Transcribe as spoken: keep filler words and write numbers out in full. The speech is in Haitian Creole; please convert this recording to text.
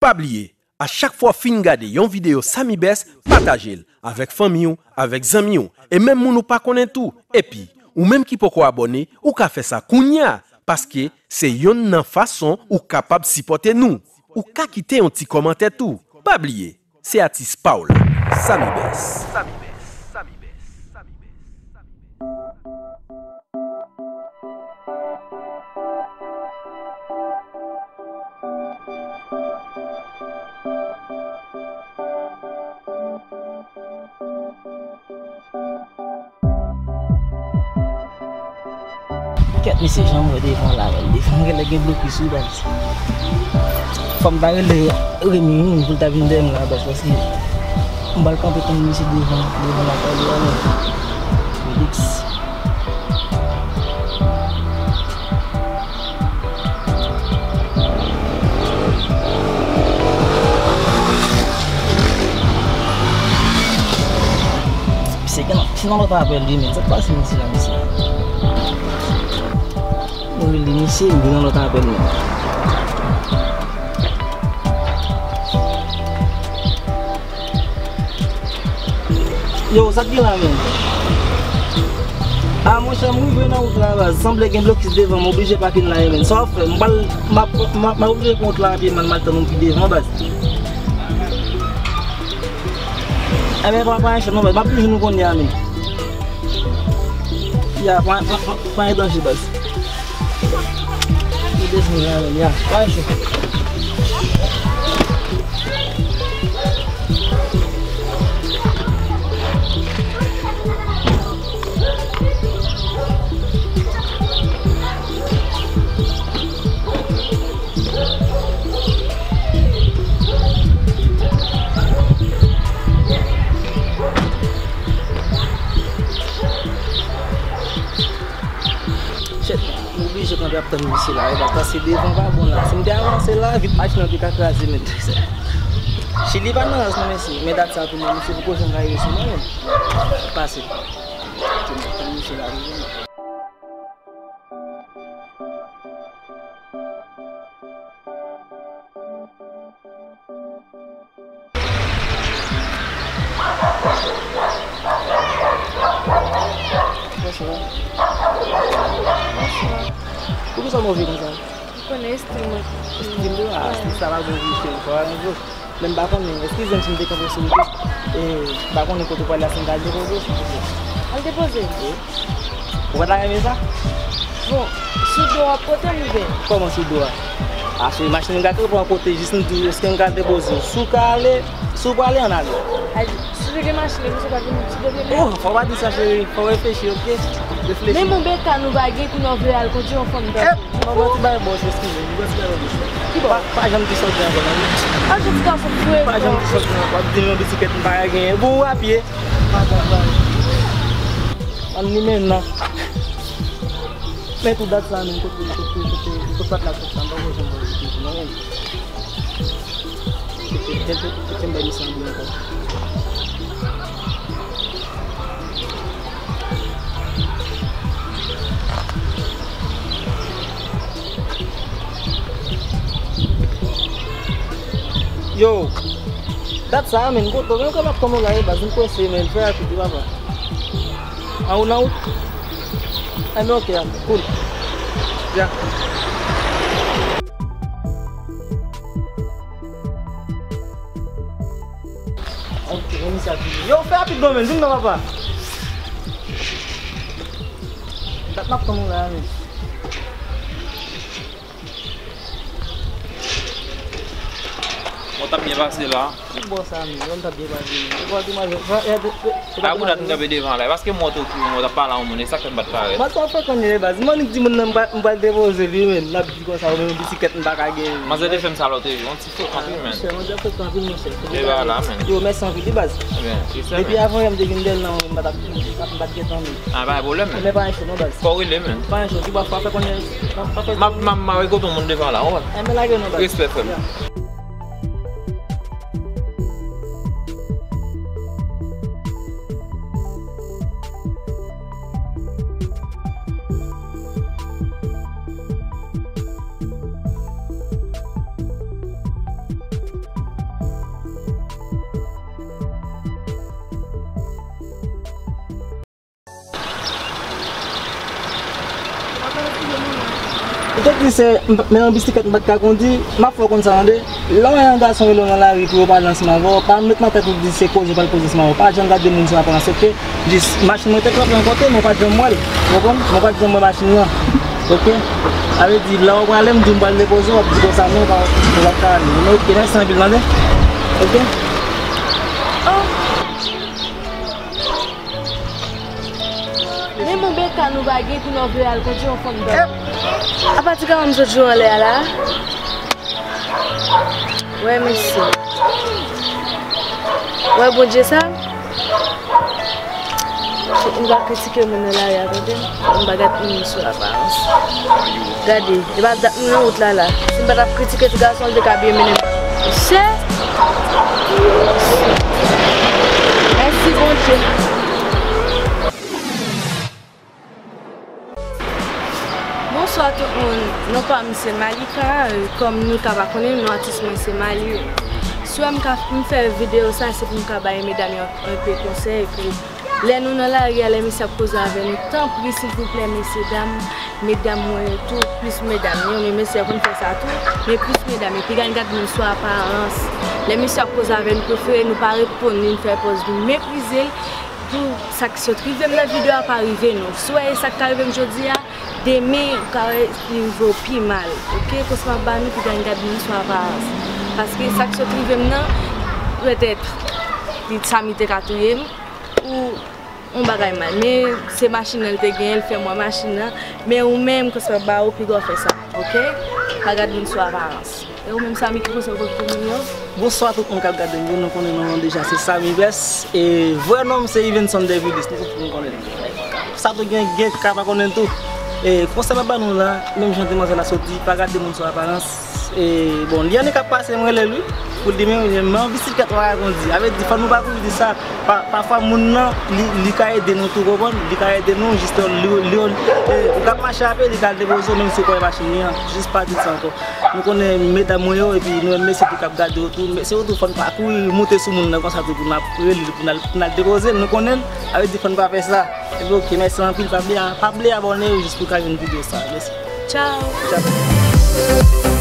Pa bliye, a chak fwa w fin gade yon videyo Samy Best, pataje l avèk fanmi w, avèk zanmi w, e menm moun ou pa konnen tou. Epi, ou menm ki poko abòne, ou ka fè sa kounye a, paske se yonn nan fason ou kapab sipòte nou. Ou ka kite yon ti kòmantè tou. Pa bliye, se atis pa w la, Samy Best. Kèt, mesye, jan m wè devan la, wè devan genlè gen blokis wi baz. Fò m ta rele Remy wi pou l ta vin dèyè m la baz, paske m pral kanpe tann misye devan, devan lakay li la menm. Felix. Misye gen, se nan lòt apèl li menm. Sa k pase misye la, mesye? Mwen rele misye, li nan lòt apèl menm. Yo, sa k gen la menm? A, monchè, m rive nan wout la, baz. Sanble gen blokis devan, m oblije pake l la, menn. Sa w ap fè? M pral, m ap, m ap, m ap oblije pran wout la an pye, man, m al tann ou pi devan, baz. Enben, pa, pa anyen fè non, baz. M ap toujou nou konnen, men. Ya, pa, pa, pa, pa anyen danje, baz. Li desann la, men, ya. Pa anyen fè. Shit, m oblije kanpe ap tann misye la, e pa pase devan pa bon la. Si m te avanse la, vit machin nan te ka kraze, men. Chili pa nan rans non, mesye. Men dat sa tou, men misye poko janm ka rive sou mwen, men. Pase. Misye la rive. Bonswa. Bonswa. Poukisa w move konsa? Ou konnen estil mwen. Estil ou a, estil sa pa bon pou misye, ou pa wè, men m pa konnen, eskize m si m te kanpe sou wout ou. E, m pa konnen kote w prale a, si m ka al depoze w, silvouplè. Al depoze m? Wi. Ou pa ta renmen sa? Bon, sou do w ap pote m oubyen? Kòman sou do a? Ase machin m ka kanpe yon kote, jis m di w, èske m ka depoze w? Si w ka ale, si w prale, ann ale. Ay, si w te gen machin, misye pa t vin sou do m. Oh, fò w pa di sa, cheri. Fò w reflechi, oke? Reflechi. Menm yon beka nou pa gen, kounye a w vle al kondui yon fanm tankou. Mwen pran ti bagay bòs, eskize m, mwen pran ti bagay bòs. Ki bò? Pa, pa janm di sa w di ankò non. Ah, jodi gason fre. Pa janm di sa w di ankò. Ap di m yon bisikèt m pa ka genyen. Bon, ou a pye. Ann li men nan. Men tou dat sa menm, kote, kote, kote, kote pat la sot la, m pa konn jan mwen di non. Kote, kote, kote m bay misye anvi ankò. Yo, dat sa a, men, kote, men, kòman, kòman w la ye, baz, m prese, men, fè rapid wi, papa. An, ou nan wout? Enben, oke, ya, cool. Ya. Ok, men misye ap vini. Yo, fè rapid non, men, vin non, papa. Dat m ap tann ou la, men. Bon, t ap byen pase la. Ki bò sa, men? Bon, t ap byen pase, men. Ou pa di mwen, e, e, e, e, a, pou dat m kanpe devan la. Paske m wè w te okipe, mwen t ap pale a yon moun, e sa k fè m pa t parèt. Mwen sa w fè konnen, baz. M annik di moun nan m pa, m pral depoze li, men. L ap di konsa, ou menm bisikèt m pa ka genyen. Manzè te fè m sa lòt jou, yon ti frekan wi, men. Monchè, manzè frekan anpil, monchè. E bagay la, men. Yo, mèsi anpil, wi, baz. Ebyen, se sa, men. Depi avan yè m te vin dèyè l nan, m pa t ap, m pa t gentan vin. A, pa gen pwoblèm, men. Men pa gen cho non, baz. Fò w rele, men. Pa gen cho, di baz, fò w fè konnen, fò w fè. M ap, m ap, m ap rekote yon moun devan la, w konprann? Enben, lage non, baz. Respè, frè m. Ya. Ou te di se, m p- men nan bisiklèt m pa t ka kondi, m ap fè w konn sa tande. Lè w wè yon gason rele w nan lari pou yo pale ansanm avè w, pa met nan tèt ou di se koze w pral koze ansanm avè w. Pa janm gade moun sou aparans, oke? Jis, machin mwen te kanpe yon kote, men w pa t janm wè l. Ou konprann? Men w pa t janm wè machin nan. Oke? Sa vle di, lè w prale, m di w m pral depoze w, w ap di konsa non, pa, ou p ap ka ale. Men oke, mèsi anpil, tande? Oke? Oh! Men mon beka nou pa gen pou nou vle al kote yon fanm dòmi. Apa ti ka wè m sot jou anlè a la? Wè mesye. Wè Bondye sa? M pa kritike moun nan lari a, tande m. M pa gad moun sou aparans. Gade, e pa dat nou nan wout la la. Si m pa t ap kritike ti gason, l te ka byen mennen m. Mesye! Mèsi Bondye. Bonswa tout moun, non pa m se Malika, e, kòm nou ka pa konnen m, non atis mwen se Mali. Si w wè m ka m fè videyo sa, se pou m ka bay medam yo enpe konsèy pou lè nou nan lari a, lè mesye ap koze avè nou, tanpri silvouplè mesye dam, medam mwen yo tou, plis medam yo, men mesye yo konn fè sa tou, men plis medam, epi gad gad moun sou aparans. Lè mesye ap koze avè nou, prefere nou pa reponn li, n fè pòz nou meprize l, pou sa k sot rive m nan videyo a pa rive nou. Si w wè e sa k ka rive m jodi a, demen ou ka wè li rive w pi mal. Oke? Konsèy m ap ba nou, piga n gad moun sou aparans. Paske sa k sot rive m nan, petèt, li Samy te ka touye m, ou yon bagay mal. Men se machin nan li te genyen, li fè m wè machin nan. Men ou menm, konsèy m ap ba ou, piga w fè sa. Oke? Pa gad moun sou aparans. E ou menm Samy, ki konsèy w pote pou moun yo? Bonswa tout moun k ap gade m yo, nou konnen non mwen deja se Samy Best. E vrè non m se Yvenson Dervilis, nou tout moun konnen l. Sa tou gen, gen ka pa konnen l tou. E konsèy m ap ba nou la, menm jan demwazèl la sot di, pa gade moun sou aparans. E bon, li annik ap pase, m rele l wi. Pou l di men, men yon bisiklèt w a kondi. Sa vle di, fò nou pa kouri di sa. Pa, pafwa moun nan, li, li ka ede nou tou, konprann? Li ka ede nou, jis li, li, li, e, ou k ap mache avè l, li ka al depoze w, menm si w pa wè machin li an. Jis pa di sa ankò. Nou konnen medam mwen yo, epi nou menm mesye tou k ap gade yo tou. Mesye yo tou fò n pa kouri moute sou moun nan konsa tou pou n ap rele l, pou n al, pou n al depoze l, nou konnen l. Sa vle di fò n pa fè sa. Epi oke, mèsi anpil, pa bliye, pa bliye abòne jis pou w ka jwenn videyo sa. Mèsi. Tchao. Tchao.